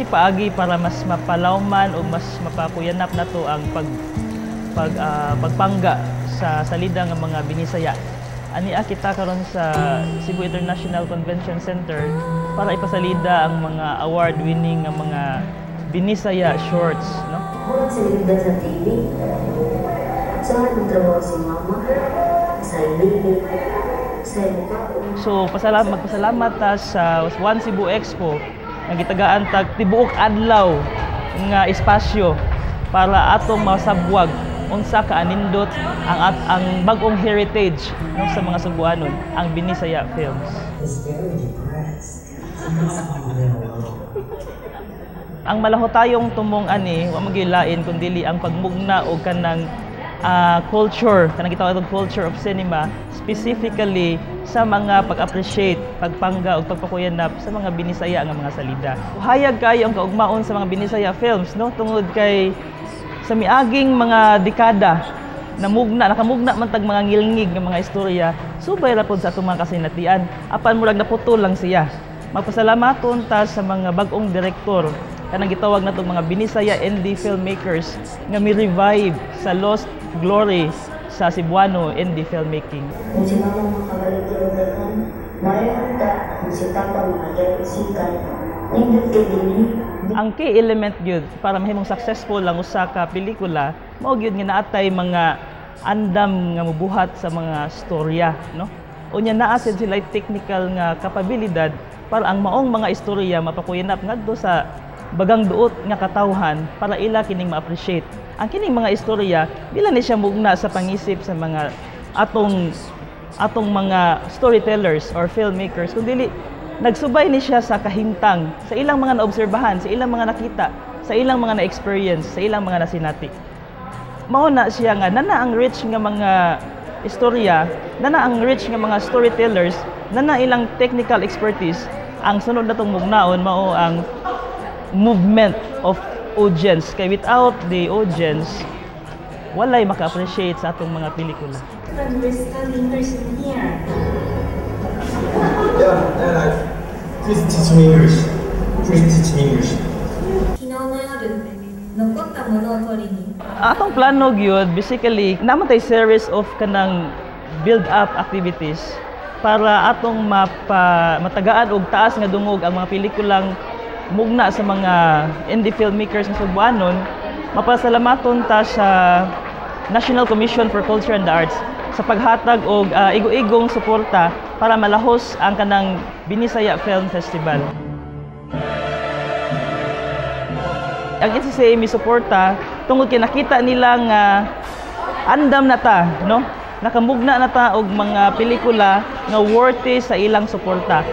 paagi para mas mapalawman o mas mapakuyanap nato ang pagpangga sa salida nga mga Binisaya. Ania kita karon sa Cebu International Convention Center para ipasalida ang mga award-winning nga mga Binisaya shorts, no? Murag sa sa TV. Sa nagtrabaho si mama, sa libi, sa So magpasalamat ta sa One Cebu Expo nga gitagaan tag tibuok adlaw nga espasyo para atong masabwag unsa ka anindot ang bag-ong heritage, no, sa mga Sugbuanon, ang Binisaya Films. Is very depressed. He needs to be left alone. Ang malahutayong tumong ani wa magilain kundili ang pagmugna og kanang culture, kanang gitawag og culture of cinema, specifically sa mga pag-appreciate, pagpangga ug pagpakuyanap sa mga Binisaya nga mga salida. Hayag kayo ang kaugmaon sa mga Binisaya films, no, tungod kay sa miaging mga dekada namugna, nakamugna man tag mga ngilngig nga mga istorya subay ra pod sa atong mga kasinatian, apan murag naputol lang siya. Magpasalamaton ta sa mga bag-ong direktor, kanang gitawag natong mga Binisaya indie filmmakers nga mi-revive sa lost glory sa Cebuano indie filmmaking. Kung si mama makabalik og daghan, maayo unta kung si papa makadrive sikat. Nindot kay dinhi. Ang key element gyud para mahimong successful ang usa ka pelikula mao gyud nga naatay mga andam nga mobuhat sa mga storya, no? Unya naa sad sila technical nga kapabilidad para ang maong mga istorya mapakuyanap ngadto sa bagang duot nga katawhan para ila kining ma-appreciate. Ang kining mga istorya dili ni siya mugna sa pangisip sa mga atong mga storytellers or filmmakers, kundi nagsubay ni siya sa kahimtang, sa ilang mga naobserbahan, sa ilang mga nakita, sa ilang mga na-experience, sa ilang mga nasinati. Mao na siya nga nana ang rich nga mga istorya, nana ang rich nga mga storytellers, nana ilang technical expertise. Ang sunod natong mugnaon mao ang movement of audience, kay without the audience walay maka-appreciate sa atong mga pelikula. Understanding person here. Yeah, and please teach me English. Please teach me English. 昨日の夜残ったものを取りに Atong plano gyud, basically naman tay series of kanang build up activities para atong matagaan og taas nga dungog ang mga pelikulang mugna sa mga indie filmmakers nga Sugbuanon. Mapasalamaton ta sa National Commission for Culture and the Arts sa paghatag og igo-igong suporta para malahos ang kanang Binisaya Film Festival. Ang NCCA mi suporta tungod kay nakita nila nga andam na ta, no? Nakamugna na ta og mga pelikula nga worthy sa ilang suporta.